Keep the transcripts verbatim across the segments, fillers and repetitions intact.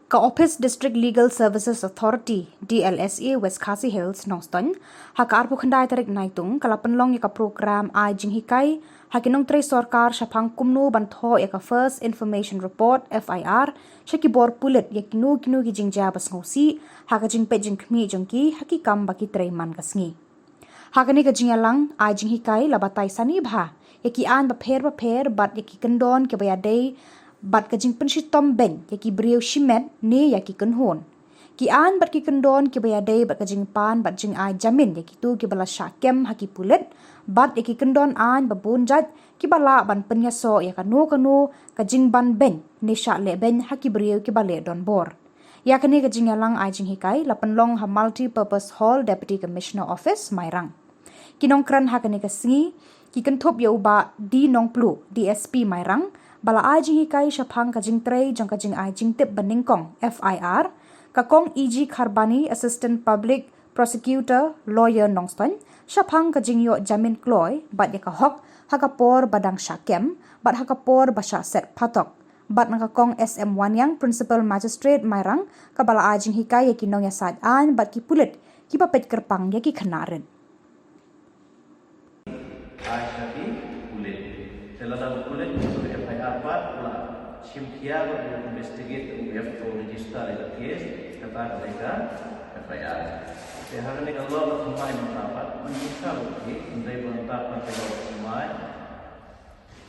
Ka Office District Legal Services Authority, D L S A, West Khasi Hills, Nongstoiñ, ha ka arphew khyndai tarik Naitung, ka la pynlong ïa ka program ai jinghikai ha ki nongtrei sorkar shaphang kumno ban thoh ïa ka First Information Report, F I R, sha ki bor pulit ïa kino kino ki jingjia ba sngewsih ha ka jingpeit jingkhmih jong ki ha ki kam ba ki trei man ka sngi. Ha kane ka jingïalang ai jinghikai la batai sani bha ïa ki aiñ bapher bapher bad ïa ki kyndon kiba ïadei bad ka jingpynshitom beiñ ïa ki briew shimet ne ïa ki kynhun. Ki aiñ bad ki kyndon kiba ïadei bad ka jingpan bad jingai jamin ïa kito kiba la shah kem ha ki pulit bad ïa ki kyndon aiñ ba bun jait kiba lah ban pynïasoh ïa kano kano ka jingban beiñ ne shah leh beiñ ha ki briew kiba leh donbor. Ïa kane ka jingïalang ai jinghikai la pynlong ha Multi-Purpose Hall, Deputy Commissioner Office, Mairang. Ki nongkren ha kane ka sngi ki kynthup ïa u Bah D Nongpluh, D S P Mairang, ba la ai jinghikai shaphang ka jingtrei jong ka jingai jingtip banyngkong, F I R, ka Kong E G Kharbani, Assistant Public Prosecutor, Lawyer, Nongstoiñ, shaphang ka jingïoh jamin kloi bad ïa ka hok ha ka por ba dang shah kem bad ha ka por ba shah set phatok. Bad na ka Kong S M Wanniang, Principal Magistrate Mairang, kaba la ai jinghikai ïa ki nongïasaid aiñ bad ki pulit kiba peit kyrpang ïa ki khynnah rit. Ai sha ki pulit. Te lada u pulit u F I R pat, u la shim khia bad u investigate, u F to register ïa ka case, kata ka dei ka F I R. Te ha kane ka law ka thymmai mynta pat, mynta ruh ki, hynrei mynta pat ka law ka thymmai.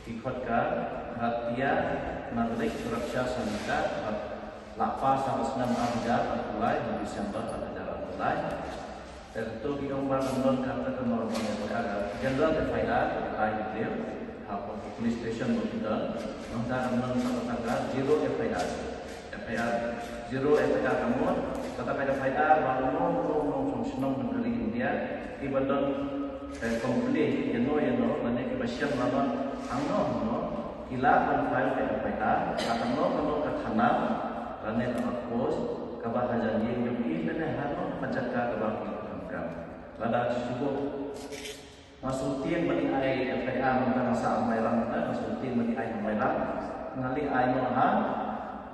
Ki khot ka Bharatiya Nagarik Suraksha Sanhita, la pass ha ka snem ar hajar arphew lai, ha December ar hajar arphew lai. Te to ki ong ba kan don kata ka normal F I R, general F I R, ai ki briew ha police station ba ki don, nangta kan don kata ka zero F I R. F I R, zero F I R ka mut, kata ka F I R ba uno uno uno shnong shnong ha ka ri India kiba don, eh, complain ïano ïano, lane kiba shem lano hangno hangno, ki lah ban file ka F I R ha kano kano ka thana lane ka post kaba hajan ïing jong ki lane hano ka jaka kaba ki donkam. Lada shu Nga sngewtieng ba ngi ai F I R mynta nga sah ha Mairang, nga sngewtieng ba ngi ai ha Mairang, nga leh ai noh ha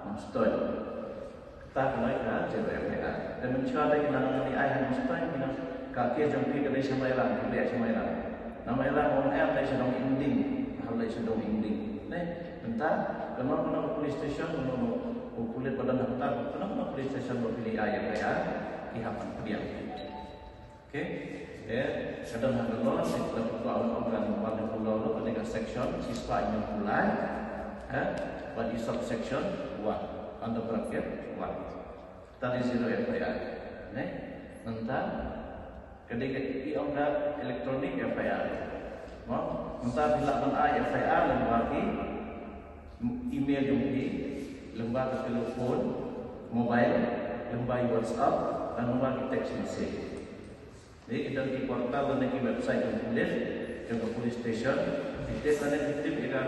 Nongstoiñ. Kata ka long ka zero F I R. Te mynshuwa te ki nang, nga leh ai ha Nongstoiñ, ki nang, ka case jong phi ka dei sha Mairang, ka dei sha Mairang. Na Mairang ong em dei sha Dong Ingding, ka dei sha Dong Ingding. Ne, mynta, kano kano police station, kano kano police ba don ha mynta, kano kano police station ba phi leh ai F I R, ki hap ban pdiang. Okay? Te ka don ha ka law, te ka kwah ban ong ka number ka law, ka dei ka section shispah hynñiewphew lai, eh, bad i subsection one, under bracket one. That is zero F I R. Ne? Nangta ka dei ka, i ong ka electronic F I R. Mo? Nangta phi lah ban ai F I R lyngba ki email jong phi, lyngba ka telephone, mobile, lyngba i WhatsApp, lyngba ki text message. Te ki don ki portal lane ki website jong pulit, jong ka police station, ki tip lane ki tip ïa ka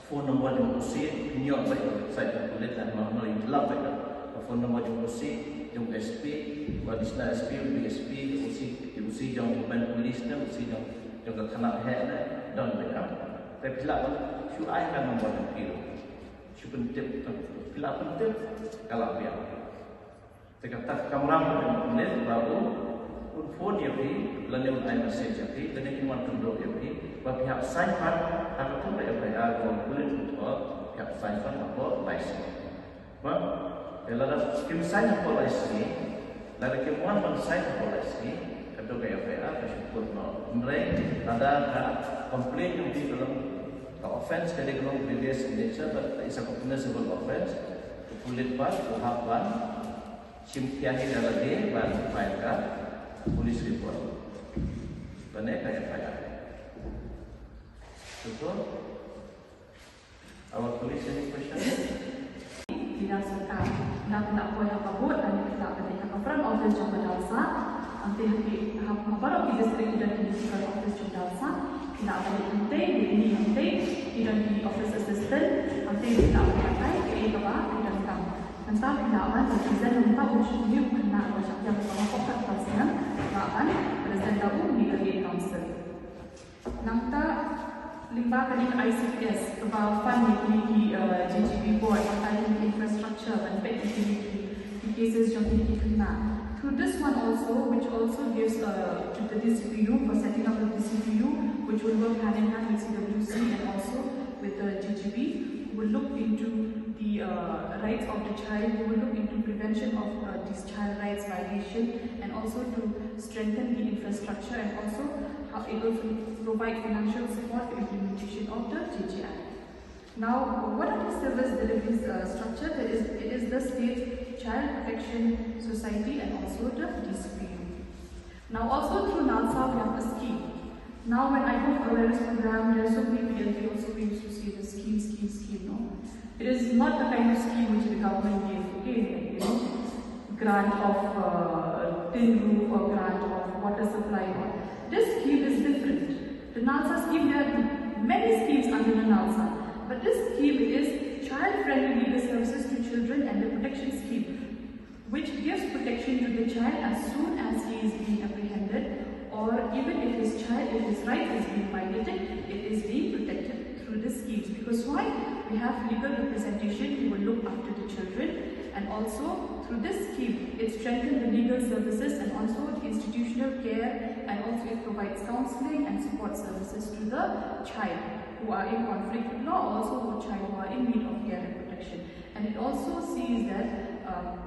phone number jong u O C, phin ïoh beit ka website jong pulit lane ma no, phin lap beit ka phone number jong u O C, jong u S P, u additional S P, u D S P, u O C, u O C jong u ban police ne, u O C jong, jong ka thana heh ne, don beit ka. Te phi lah ban shu ai ka number jong phi. Shu pyntip, phi lah pyntip, ka lah biang. Te kata ka kamram ka dei ban leh ba u, un phone ïa phi, lane un ai message ïa phi, lane un wan kynduh ïa phi, ba phi hap sign pat ha kato ka F I R ba u pulit u thoh, phi hap sign pat hapoh lai sngi. Ba, te lada kim sign hapoh lai sngi, lada kim wan ban sign hapoh lai sngi, kato ka F I R ka shu kut noh. Hynrei lada ka complaint jong phi ka long ka offense ka dei ka long previous in nature, but it's a cognizable offense, u pulit pat u hap ban shim khia hi da lade ban file ka police report lane ka F I R. Betul? Our police, any question? Leader sorkar. Phi lah poi ha ka booth, lane phi lah ban leit ha ka front office jong ka DLSA. Hangtei ha ki, ha, ha baroh ki district ki don ki district office jong DLSA. Phi lah ban leit hangtei, leit ni hangtei, ki don ki office assistant, hangtei phi lah ban batai kaei kaba phi donkam. Nangta phi lah ban represent, nangta u jingmut khynnah ba shah kem kaba hapoh khatphra snem, lah ban represent da u Nagarik Council. Nangta Lyngba kane ka I C P S, kaba fund ïa kine ki, uh, J G B board, ban pynïaid infrastructure, ban peit ïa kine ki, ki cases jong kine ki khynnah. Through this one also, which also gives, uh, to the D C P U for setting up the D C P U, which will work hand in hand with C W C and also with the J G B, who will look into the, uh, rights of the child, who will look into prevention of, uh, these child rights violation, and also to strengthen the infrastructure, and also how it will provide financial support to implementation of the J J I. Now, what are the service delivery, uh, structure? There is, it is the State Child Protection Society and also the D C P U. Now, also through NALSA, we have a scheme. Now, when I go for awareness program, there are so many P L P also, we used to say the scheme, scheme, scheme, no? It is not the kind of scheme which the government gave, okay, like, you know, grant of, uh, tin roof or grant of water supply. This scheme is different. The NALSA scheme, there are many schemes under the NALSA, but this scheme is child-friendly legal services to children and the protection scheme, which gives protection to the child as soon as he is being apprehended, or even if his child, if his right is being violated, it is being protected through the schemes. Because why? We have legal representation who will look after the children, and also through this scheme, it strengthens the legal services and also the institutional care, and also it provides counseling and support services to the child who are in conflict with law, also for child who are in need of care and protection. And it also sees that, um,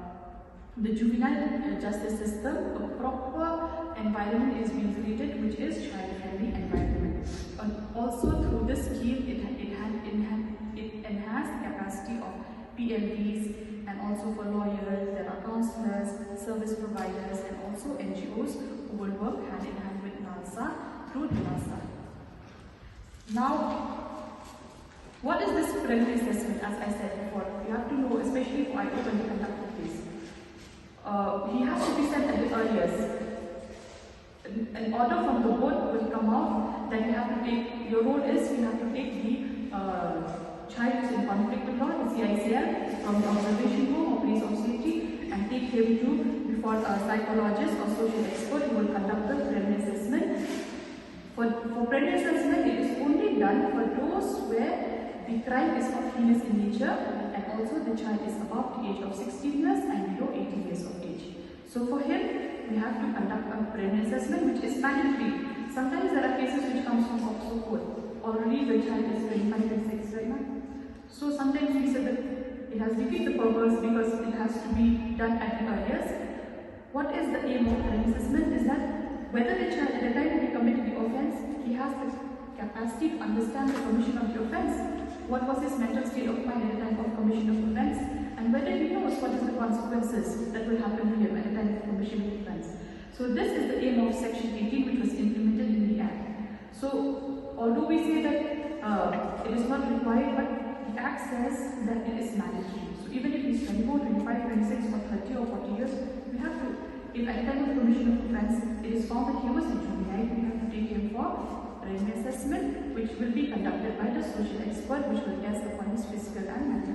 the juvenile, uh, justice system, a proper environment is being created, which is child-friendly environment. And also through this scheme, it, it, had, it, had, it enhanced the capacity of P L Ps and also for lawyers, there are counselors, service providers, and also N G Os who will work hand in hand with NALSA through the NALSA. Now, what is this preliminary assessment? As I said before, you have to know, especially for I O when you conduct the case. Uh, he has to be sent at the earliest. An, an order from the board will come out that you have to take, your role is you have to take the, uh, child who's in conflict of law, the C I C L, from the observation home or place of safety and take him to before a psychologist or social expert who will conduct the preliminary assessment. For, for preliminary assessment, it is only done for those where the crime is of heinous in nature and also the child is above the age of sixteen years and below eighteen years of age. So for him, we have to conduct a preliminary assessment, which is mandatory. Sometimes there are cases which comes from POCSO court. Already the child is twenty-five, twenty-six right now. So sometimes we say that it has defeated the purpose because it has to be done at the earliest. What is the aim of preliminary assessment is that whether the child, at the time he committed the offense, he has the capacity to understand the commission of the offense. What was his mental state of mind at the time of commission of offense, and whether he knows what is the consequences that will happen to him at the time of commission of offense. So this is the aim of section eighteen, which was implemented in the Act. So although we say that, uh, it is not required, but the Act says that it is mandatory. So even if he's twenty-four, twenty-five, twenty-six, or thirty or forty years, we have to, if at the time of commission of offense it is found that he was a juvenile, we have to take him for preliminary assessment, which will be conducted by the social expert, which will test upon his physical and mental